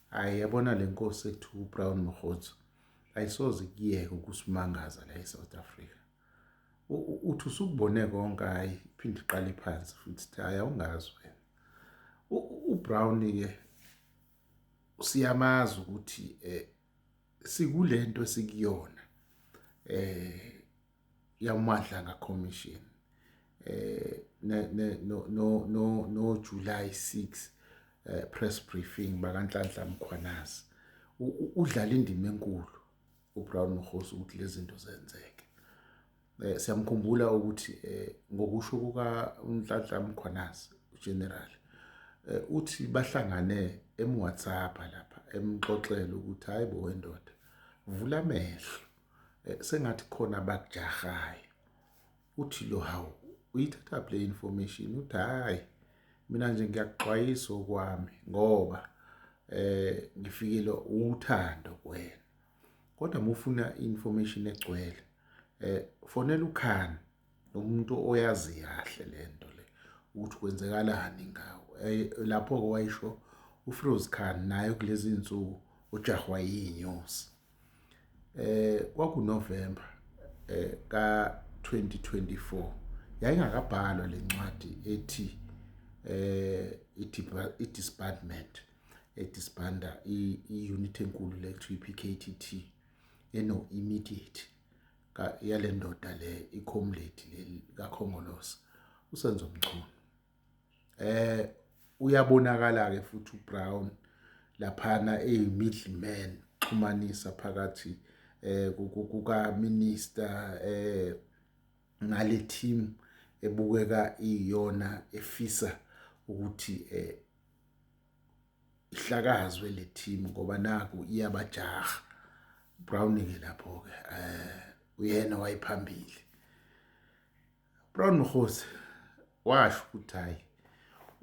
Hhayi yabona le nkosi ekuthiwa uBrown Mogotsi ayisoze kuyeke ukusimangaza la eSouth Africa. Uthi usukubone konke hhayi iphinde iqale phansi futhi hhayi awungazi wena. UBrown-ke siyamazi ukuthi sikulento esikuyona yaMadlanga Commission ne ne no no no no July 6 press briefing bakaNhlanhla Mkhwanazi. Udlala indima enkulu uBrown Mogotsi ukuthi lezi zinto zenzeke. Siyamkhumbula ukuthi ngokusho kuka uNhlanhla Mkhwanazi uGeneral uthi bahlangane emWhatsApp lapha emxoxela ukuthi hayi bo wendoda vula amehlo sengathi khona abakujahayo. Uthi lo hawu uyithatha le information, uthi hayi mina nje ngiyakuxwayisa okwami ngoba ngifikile uthando kuwena, kodwa uma ufuna information egcwele fonela uKhan, umuntu oyazi kahle lento le ukuthi kwenzekalani ngawo. Lapho-ke wayisho uFiroz Khan naye kulezi insuku ujahwa yinyosi. KwakuNovember ka 2024 yayingakabhalwa lencwadi ethi i-disbandment edisbanda i-unit enkulu le kuthiwa i-PKTT eno immediate yale ndoda le icomrade le kaKhongolose uSenzo Mchunu. Uyabonakala ke futhi uBrown laphana eyi middleman xhumanisa phakathi kuka minister ngale team ebukeka iyona efisa ukuthi ihlakazwe le team ngoba naku iyabajaha. Brown ke lapho ke uyena wayiphambili. Brown Mogotsi washo ukuthi hayi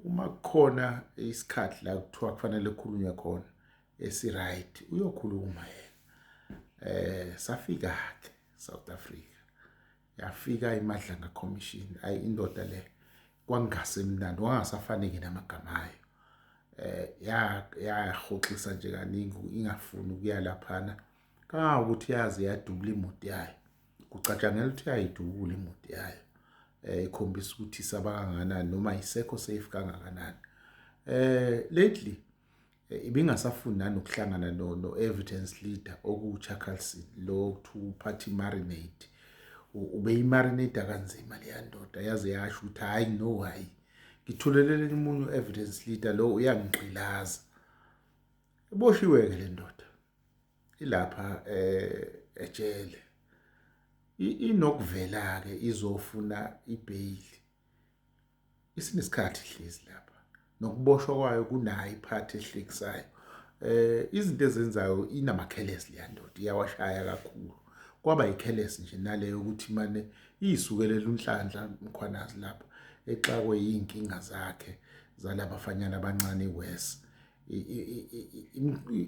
uma kukhona isikhathi la kuthiwa kufanele kukhulunywe khona esi-right uyokhuluma yena. Safika ke South Africa, yafika iMadlanga Commission. Ayi indoda le kwangasemnandi, wangasafaneki namagama ayo. Yahoxisa nje kaningi ingafuni ukuya laphana, kangangokuthi yaze yadubula imoto yayo. Kucatshangelwa ukuthi yayidubula imoto yayo ikhombisa ukuthi isaba kangakanani noma ayisekho safe kangakanani. Lately ibingasafuni nanokuhlangana no evidence leader okuwu-Chaskalson lo okuthiwa uphatha i-marinade. Ubeyi-marinade kanzima leya ndoda, yaze yasho ukuthi hhayi no hhayi ngithulelele omunye u-evidence leader lo uyangigqilaza. Iboshiwe-ke le ndoda ilapha ejele, inokuvela-ke izofuna ibheyili. Isinesikhathi ihlezi lapha, nokuboshwa kwayo kunayo iphathi ehlekisayo. Izinto ezenzayo inamakhelesi leya ndoda, iyawashaya kakhulu. Kwaba yikhelesi nje naleyo ukuthi mane iyisukelela uNhlanhla Mkhwanazi lapha exakwe yiy'nkinga zakhe zalabafanyana abancane iwes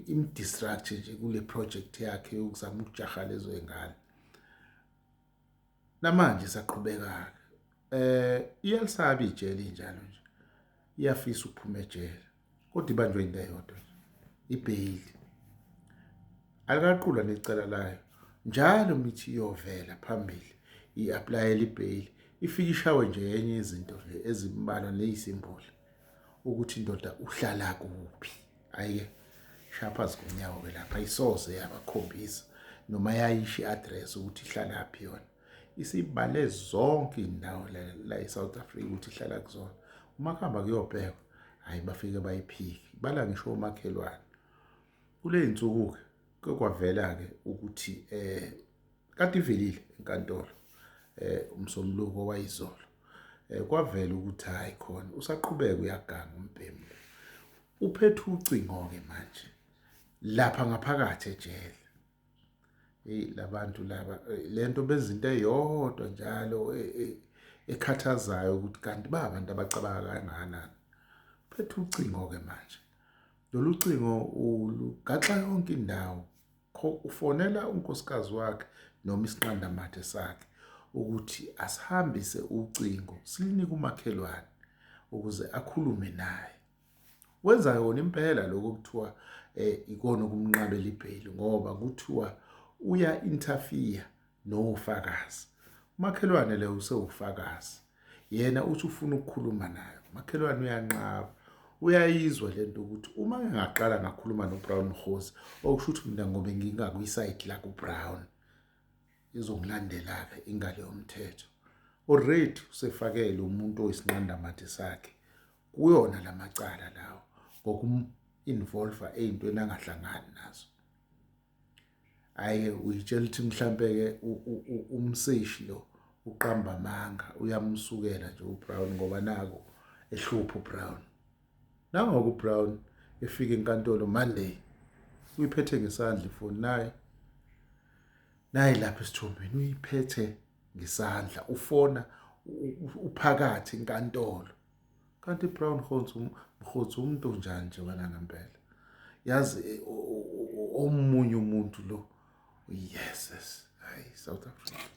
imdistract nje kule project yakhe yokuzama ukujaha lezo y'ngane. Namanje saqhubeka-ke iyalisaba ijele injalo nje, iyafisa ukuphuma ejele kodwa ibanjwe into eyodwa nje, ibheyili. Alikaqulwa necala layo, njalo mithi iyovela phambili i-applyela ibheyili, ifike ishawe nje enye izinto nje ezimbalwa neyisimboli ukuthi indoda uhlala kuphi. Ayike shaya phansi konyawo ke lapha, ayisoze yabakhombisa noma yayisho i-address ukuthi ihlalaphi yona. Isibale zonke iy'ndawo la e-South Africa ukuthi ihlala kuzona. Uma kuhamba kuyobhekwa, hhayi bafike bayiphike, bala ngisho omakhelwane. Kule y'nsuku-ke ke kwavela-ke ukuthi kade ivelile enkantolo umsombuluko wayizolo. Kwavela ukuthi hhayi khona usaqhubeka uyaganga umbhemu. Uphethe ucingo-ke manje lapha ngaphakathi ejele. Eyi labantu laba lento benza into eyodwa njalo ekhathazayo ukuthi kanti ba abantu abacabanga kangakanani. Uphethe ucingo-ke manje. Lolu cingo ulugaxa yonke indawo. Ufonela unkosikazi wakhe noma isinqandamathe sakhe ukuthi asihambise ucingo silinike umakhelwane ukuze akhulume naye. Wenza yona impela lokho kuthiwa ikona ukumnqabela ibheyili ngoba kuthiwa uya interfere nofakazi. Umakhelwane leyo usewufakazi. Yena uthi ufuna ukukhuluma naye. Umakhelwane uyanqaba. Uyayizwa lento ukuthi uma ngingaqala ngakhuluma noBrown Mkhosi okusho ukuthi mina ngobe ngingakwisayidi la kuBrown izongilandela-ke ingalo yomthetho. Already usefakele umuntu oyisinqandamathe sakhe kuyona lamacala lawo ngokum-involve ey'ntweni angahlangani nazo. Hhayi-ke uyitshela ukuthi mhlampe-ke umseshi lo uqamba amanga uyamsukela nje uBrown ngoba naku ehlupha uBrown. Nangoku uBrown efika enkantolo Monday uyiphethe ngesandla ifoni naye naye lapha esithombeni uyiphethe ngesandla ufona uphakathi enkantolo. Kanti Brown Mkhonzi Mkhonzi umuntu onjani nje wena ngempela. Yazi omunye umuntu lo. Yes, yes. Hayi South Africa.